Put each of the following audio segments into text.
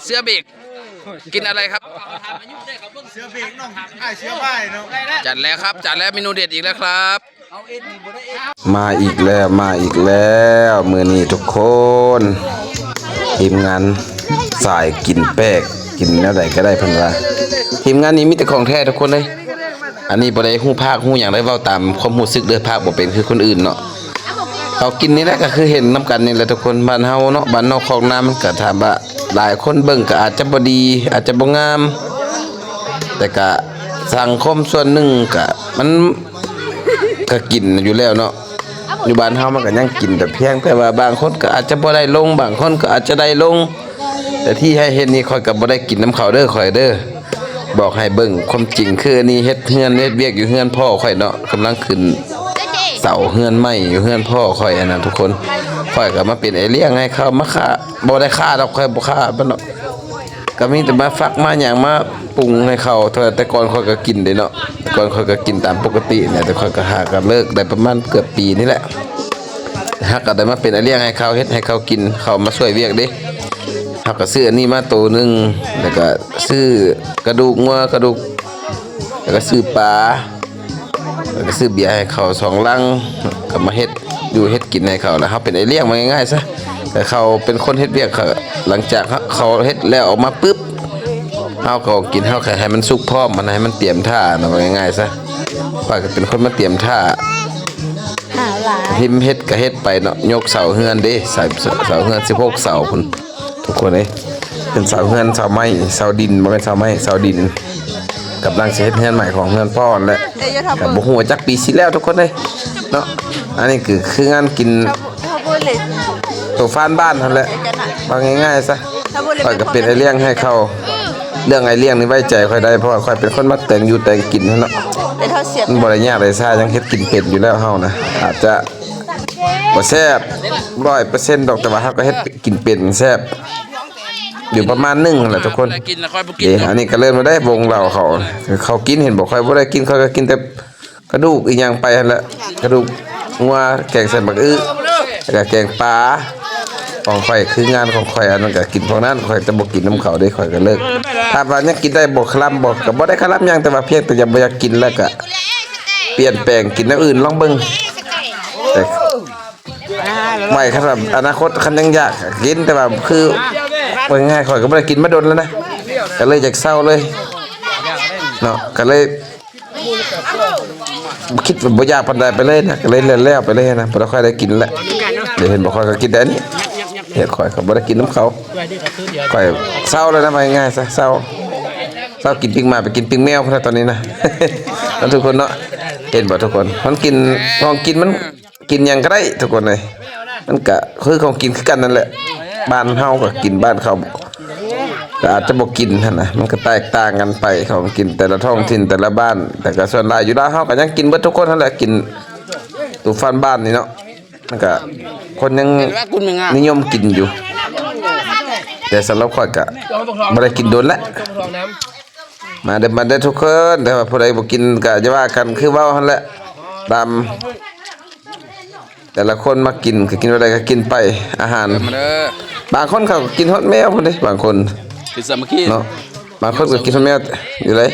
ເສືອເບກ ກິນອະໄລຄັບ? ເສືອເບກນ້ອງອ້າຍເສືອບາຍເນາະ. ຈັດແລ້ວຄັບ ຈັດແລ້ວ ເມນູເດັດອີກແລ້ວຄັບ. ມາອີກແລ້ວ ມາອີກແລ້ວ ມື້ນີ້ທຸກຄົນ ທີມງານສາຍກິນແປກ ກິນແນວໃດກໍໄດ້ເພິ່ນວ່າ. ທີມງານນີ້ມີແຕ່ຂອງແທ້ທຸກຄົນເລີຍ. ອັນນີ້ບໍ່ໄດ້ຮູ້ພາກຮູ້ຫຍັງເດີ ເວົ້າຕາມຄວາມຮູ້ສຶກເດີ ພາກບໍ່ເປັນຄືຄົນອື່ນເນາະ. ເຂົາກິນນີ້ແຫຼະ ກໍຄືເຫັນນຳກັນນີ້ແຫຼະທຸກຄົນ. ບ້ານເຮົາເນາະ ບ້ານນອກຄອກນາ ມັນກໍຖາມວ່າຫຼາຍຄົນເບິ່ງກໍອາດຈະບໍ່ດີ ອາດຈະບໍ່ງາມ ແຕ່ກະສັງຄົມສ່ວນໜຶ່ງກະ ມັນກະກິນຢູ່ແລ້ວເນາະ. ຢູ່ບ້ານເຮົາມັນກະຍັງກິນ ແຕ່ພຽງແຕ່ວ່າບາງຄົນກະອາດຈະບໍ່ໄດ້ລົງ ບາງຄົນກະອາດຈະໄດ້ລົງ. ແຕ່ທີ່ໃຫ້ເຫັນນີ້ ຂ້ອຍກະບໍ່ໄດ້ກິນນຳເຂົາເດີ ຂ້ອຍເດີ. ບອກໃຫ້ເບິ່ງຄວາມຈິງ ຄືອັນນີ້ເຮັດເຮືອນເຮັດວຽກຢູ່ເຮືອນພໍ່ຂ້ອຍເນາະ ກຳລັງຂຶ້ນເສົາເຮືອນໃໝ່ຢູ່ເຮືອນພໍ່ຂ້ອຍຫັ້ນນະທຸກຄົນ. ຂ້ອຍກໍມາເປັນໄອ້ລ້ຽງໃຫ້ເຂົາ ມາຂ້າ ບໍ່ໄດ້ຂ້າດອກ ຂ້ອຍບໍ່ຂ້າມັນດອກ ກໍມີແຕ່ມາຟັກມາຫຍັງມາປຸງໃຫ້ເຂົາ. ແຕ່ ແຕ່ກ່ອນຂ້ອຍກໍກິນເດ້ເນາະ ແຕ່ກ່ອນຂ້ອຍກໍກິນຕາມປົກກະຕິແຫຼະ ແຕ່ຂ້ອຍກໍຫາກໍເລີກໄດ້ປະມານເກືອບປີນີ້ແຫຼະ. ເຮົາກໍໄດ້ມາເປັນໄອ້ລ້ຽງໃຫ້ເຂົາ ເຮັດໃຫ້ເຂົາກິນ ເຂົາມາຊ່ວຍວຽກເດ້. ເຮົາກໍຊື້ອັນນີ້ມາໂຕໜຶ່ງ ແລ້ວກໍຊື້ກະດູກງົວ ກະດູກ ແລ້ວກໍຊື້ປາ ແລ້ວກໍຊື້ເບຍໃຫ້ເຂົາສອງລັງ ກໍມາເຮັດຢູ່ເຮັດກິນໃຫ້ເຂົາ. ແລ້ວເຮົາເປັນໄອ້ລ້ຽງ ວ່າງ່າຍໆຊະ ແຕ່ເຂົາເປັນຄົນເຮັດວຽກ. ເຂົາ ຫຼັງຈາກເຂົາເຮັດແລ້ວອອກມາປຶບ ເຮົາກໍກິນ ເຮົາກໍໃຫ້ມັນສຸກພ້ອມ ມັນໃຫ້ມັນຕຽມທ່ານະ ວ່າງ່າຍໆຊະ. ຂ້ອຍກໍເປັນຄົນມາຕຽມທ່າ ຫາຫຼາຍ ທີມເຮັດກໍເຮັດໄປເນາະ ຍົກເສົາເຮືອນເດ້ ເສົາ ເສົາເຮືອນສິບຫົກເສົາພຸ້ນ ທຸກຄົນເອີຍ. ເປັນເສົາເຮືອນ ເສົາໄມ້ ເສົາດິນ ບໍ່ແມ່ນເສົາໄມ້ ເສົາດິນ. ກຳລັງຊິເຮັດເຮືອນໃໝ່ຂອງເຮືອນພໍ່ຫັ້ນແຫຼະ ກໍບໍ່ຮູ້ວ່າຈັກປີຊິແລ້ວທຸກຄົນເອີຍເນາະ. ອັນນີ້ຄື ຄືງານກິນໂຕຟານບ້ານຫັ້ນແຫຼະ ເວົ້າງ່າຍໆຊະ. ຂ້ອຍກໍເປັນໄອ້ລ້ຽງໃຫ້ເຂົາ ເລື່ອງໄອ້ລ້ຽງນີ້ໄວ້ໃຈຂ້ອຍໄດ້ ເພາະວ່າຂ້ອຍເປັນຄົນມັກແຕ່ງຢູ່ແຕ່ງກິນຫັ້ນເນາະ. ມັນບໍ່ໄດ້ຍາກໄດ້ຊາຫຍັງ ເຮັດກິນເປັນຢູ່ແລ້ວເຮົານະ. ອາດຈະບໍ່ແຊບຮ້ອຍເປີເຊັນດອກ ແຕ່ວ່າເຮົາກໍເຮັດກິນເປັນແຊບຢູ່ປະມານໜຶ່ງຫັ້ນແຫຼະທຸກຄົນ. ເດ້ ອັນນີ້ກໍເລີ່ມແລ້ວເດ້ ວົງເຫຼົ້າເຂົາ ເຂົາກິນ ເຫັນບໍ່ ຂ້ອຍບໍ່ໄດ້ກິນ ຂ້ອຍກໍກິນແຕ່ ກະດູກອີຫຍັງໄປຫັ້ນແຫຼະ ກະດູກງົວ ແກງໃສ່ໝາກອຶ ແລ້ວກະແກງປາ. ຂອງຂ້ອຍຄືງານຂອງຂ້ອຍ ອັນນັ້ນກະກິນພວກນັ້ນ ຂ້ອຍຈະບໍ່ກິນນຳເຂົາເດ້ ຂ້ອຍກະເລີກ. ຖາມວ່າຍັງກິນໄດ້ບໍ່ຄະລຳບໍ່ ກະບໍ່ໄດ້ຄະລຳຫຍັງ ແຕ່ວ່າພຽງແຕ່ຢາກ ບໍ່ຢາກກິນ ແລ້ວກະປ່ຽນແປງກິນແນວອື່ນລອງເບິ່ງ. ແຕ່ໄວ້ຄັນວ່າອະນາຄົດຄັນຍັງຢາກກະກິນ ແຕ່ວ່າຄື ເວົ້າງ່າຍໆ ຂ້ອຍກະບໍ່ໄດ້ກິນມາດົນແລ້ວນະ ກະເລີຍຢາກເຊົາເລີຍເນາະ ກະເລີຍ ຄິດວ່າບໍ່ຢາກປານໃດໄປເລີຍນະ ກໍເລີຍແລ້ວໄປເລີຍນະ ບໍ່ໄດ້ຄ່ອຍໄດ້ກິນແຫຼະ. ເດ້ເຫັນບໍ່ ຂ້ອຍກໍກິນແຕ່ອັນນີ້ ເຮັດຂ້ອຍກໍບໍ່ໄດ້ກິນນຳເຂົາ ຂ້ອຍເຊົາແລ້ວນະ ວ່າງ່າຍໆຊະ ເຊົາ ເຊົາກິນປີ້ງໝາໄປກິນປີ້ງແມວພຸ້ນນະຕອນນີ້ນະ ເນາະທຸກຄົນເນາະ. ເຫັນບໍ່ທຸກຄົນ ມັນກິນ ຂອງກິນມັນ ກິນຫຍັງກໍໄດ້ທຸກຄົນເອີຍ ມັນກະຄືຂອງກິນຄືກັນນັ້ນແຫຼະ. ບ້ານເຮົາກໍກິນ ບ້ານເຂົາກໍອາດຈະບໍ່ກິນຫັ້ນນະ ມັນກໍແຕກຕ່າງກັນໄປ ຂອງກິນແຕ່ລະທ້ອງຖິ່ນແຕ່ລະບ້ານ. ແຕ່ກໍສ່ວນຫຼາຍຢູ່ລາວເຮົາກໍຍັງກິນເບິດທຸກຄົນຫັ້ນແຫຼະ ກິນຕູຟານບ້ານນີ້ເນາະ ມັນກະຄົນຍັງນິຍົມກິນຢູ່ ແຕ່ສຳລັບຂ້ອຍກະບໍ່ໄດ້ກິນດົນແລ້ວ. ມາເດີ ມາເດີທຸກຄົນ ແຕ່ວ່າຜູ້ໃດບໍ່ກິນກໍຢ່າວ່າກັນ ຄືເວົ້າຫັ້ນແຫຼະ ຕາມແຕ່ລະຄົນມັກກິນ ກໍກິນແນວໃດກໍກິນໄປ ອາຫານ ມາເດີ ບາງຄົນເຂົາກໍກິນຮອດແມວພຸ້ນເດ້ ບາງຄົນ ກິນສາມັກຄີເນາະ ບາງຄົນກໍກິນຮອດແມວຢູ່ເລີຍ.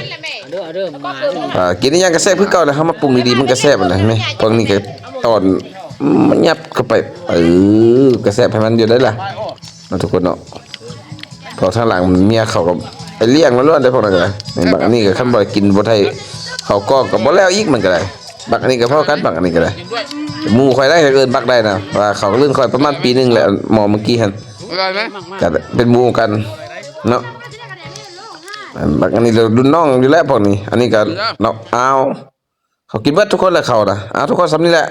ເອີ ກິນອີຫຍັງກໍແຊບຄືເກົ່າແຫຼະ ເຮົາມາປຸງດີໆ ມັນກໍແຊບຫັ້ນນະ ແມ່ນ ພວກນີ້ກໍຕອນ ມັນຫຍັບເຂົ້າໄປ ເອີ ກໍແຊບໃຫ້ມັນຢູ່ໄດ໋ລະ. ເນາະທຸກຄົນເນາະ ເພາະທາງຫຼັງເມຍເຂົາກໍໄປລ້ຽງລ້ວນໆເດ້ພວກນັ້ນກໍໄດ້. ນີ້ບັກອັນນີ້ກໍຄັນບໍ່ໄດ້ກິນບໍ່ໄດ້ເຂົ້າກ້ອງກໍບໍ່ແລ້ວອີກ ມັນກໍໄດ້. ບັກອັນນີ້ກໍພໍກັນ ບັກອັນນີ້ກໍໄດ້ ໝູ່ຂ້ອຍໄດ້ ເອີ້ນບັກໄດ້ນະ ວ່າເຂົາກໍລຸ້ນຂ້ອຍປະມານປີໜຶ່ງແຫຼະ ໝໍ່ເມື່ອກີ້ຫັ້ນ ອະຮ່ອຍໄໝ? ກໍເປັນໝູ່ກັນເນາະ. ບັກອັນນີ້ລຸ້ນນ້ອງຢູ່ແລ້ວພວກນີ້ ອັນນີ້ກໍເນາະ ອ້າວ ເຂົາກິນເບິດທຸກຄົນແຫຼະເຂົານະ. ເອົາ ທຸກຄົນ ສ່ຳນີ້ແຫຼະ